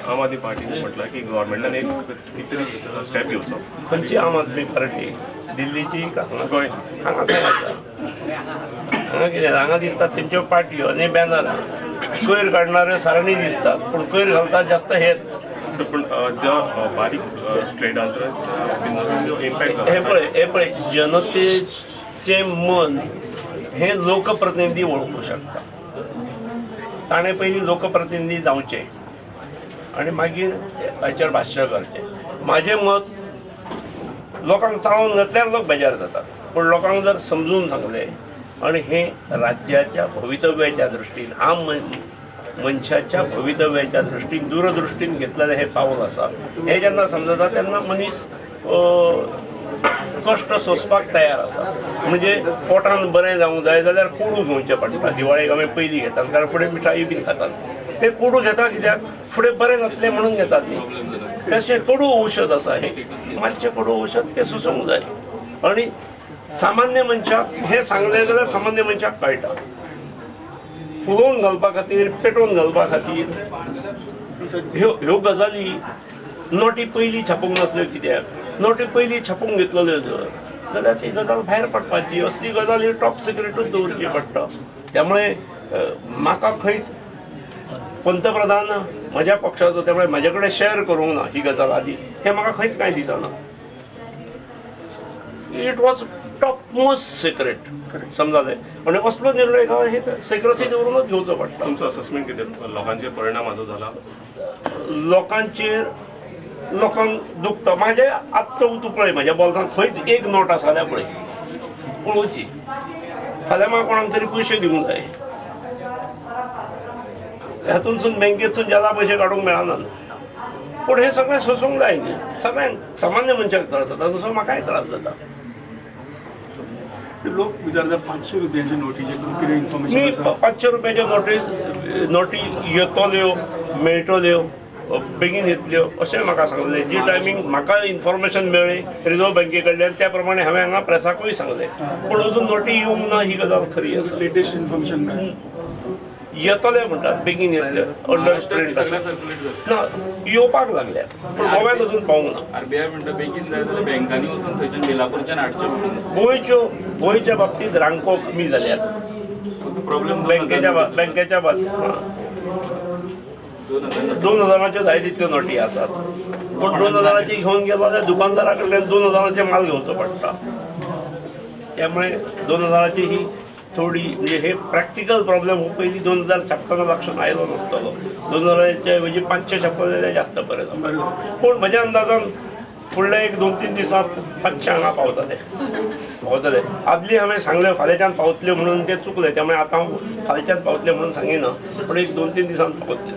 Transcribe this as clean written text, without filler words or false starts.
आम आदमी पार्टीन म्हटलां की गव्हर्मेंटान एक एक तरी स्टेप घेवचो. खंयची आम आदमी पार्टी? दिल्लीची का हांगा? गोंयची. हांगा खंय आसा? हांगा कितें हांगा दिसतात तेंच्यो पार्टयो आनी बॅनरां. कयर काडणाऱ्यो सारणी दिसतात, पूण कयर घालतात जास्त हेच. पूण ज्या बारीक ट्रेडांचो, बिजनसांचो इम्पॅक्ट हे जाला. पळय, हे पळय, जनतेचें मन हे लोकप्रतिनिधी वळखूंक शकता. ताणें पयलीं लोकप्रतिनिधी जावचें आनी मागीर हाचेर भाश्य करचें. म्हाजें मत, लोकांक चाळोवन घातल्यार लोक बेजार जातात, पूण लोकांक जर समजून सांगलें आनी हें राज्याच्या भवितव्याच्या दृश्टीन, आम मनशाच्या भवितव्याच्या दृश्टीन, दूरदृश्टीन घेतलेलें हें पावल आसा, हें जेन्ना समजता तेन्ना मनीस कश्ट सोंसपाक तयार आसा. म्हणजे पोटान बरें जावंक जाय जाल्यार कोडू घेवचें पडटा. दिवाळेक आमी पयलीं घेतात, कारण फुडें मिठाई बीन खातात. ते कोडू घेता कित्याक? फुडें बरें जातलें म्हणून घेतात न्ही. तशें कोडू औशध आसा हें, मातशें कोडू औशध तें सोंसूंक जाय. आनी सामान्य मनशाक हें सांगलें जाल्यार सामान्य मनशाक कळटा. फुलोवन घालपा खातीर, पेटोवन घालपा खातीर ह्यो ह्यो गजाली नोटी पयलीं छापूंक नासल्यो कित्याक? नोटी पयलीं छापूंक घेतलेल्यो जर जाल्यार ती गजाल भायर पडपाची. असली गजाल ही टॉप सिक्रेटूच दवरची पडटा. त्यामुळे म्हाका खंयच पंतप्रधान म्हज्या पक्षाचो, त्यामुळे म्हजे कडेन शेअर करूंक ना ही गजाल आदी, हें म्हाका खंयच कांय दिसना. It was top most secret समजालें. आनी असलो निर्णय हे सिक्रसी दवरूनच घेवचो पडटा. तुमचो असेसमेंट कितें, लोकांचेर परिणाम हाजो जाला? लोकांचेर, लोकांक दुखता. म्हाजे आत्तां तूं पळय, म्हाज्या बोल्सांत खंयच एक नोट आसा जाल्यार पळय, पळोवची. फाल्यां म्हाका कोणाक तरी पयशे दिवंक जाय, हातूंतसून बँकेतसून ज्यादा पयशे काडूंक मेळनात. पूण हें सगळें सोंसूंक जाय न्ही. सगळ्यांक, सामान्य मनशाक त्रास जाता तसो म्हाकाय त्रास जाता. लोक विचारता 500 रुपयांचे नोटीचे कितें इन्फॉर्मेशन न्ही, आसा? 500 रुपयाच्यो नोटी येतल्यो, मेळटल्यो, बेगीन येतल्यो अशें म्हाका सांगलें. जी टायमींग म्हाका इन्फॉर्मेशन मेळ्ळी रिजर्व बँके कडल्यान, त्या प्रमाणे हांवें हांगा प्रेसाकूय सांगलें. पूण अजून नोटी येवंक ना ही गजाल खरी आसा. लेटेस्ट इन्फॉर्मेशन काय? येतले म्हणटात, बेगीन येतले. अंडर प्रिंट आसा ना, येवपाक लागल्या, पूण गोव्यान अजून पावूंक ना. आरबीआय म्हणटा बेगीन जाय जाल्यार बँकांनी वचून थंयच्यान बेलापूरच्यान हाडचे म्हणून. गोंयच्या बाबतींत रांको कमी जाल्यात. प्रॉब्लेम बँकेच्या बाबतीत 2000. 2000च्यो जाय तितल्यो नोटी आसात, पूण 2000ची घेवन गेलो जाल्यार दुकानदारा कडल्यान 2000चे माल घेवचो पडटा. त्यामुळे 2000ची ही थोडी म्हणजे हे प्रॅक्टिकल प्रॉब्लेम हो. पयलीं 2000 छापतना लक्षात आयलो नासतलो. 2000चे म्हणजे 500 छापले जाल्यार जास्त बरें जाता. पूण म्हज्या अंदाजान फुडल्या एक 2-3 दिसांत 500 हांगा पावतले पावतले. आदली हांवें सांगलें फाल्यांच्यान पावतल्यो म्हणून, तें चुकलें. त्यामुळे आतां हांव फाल्यांच्यान पावतले म्हणून सांगिना, पूण एक 2-3 दिसांत पावतले.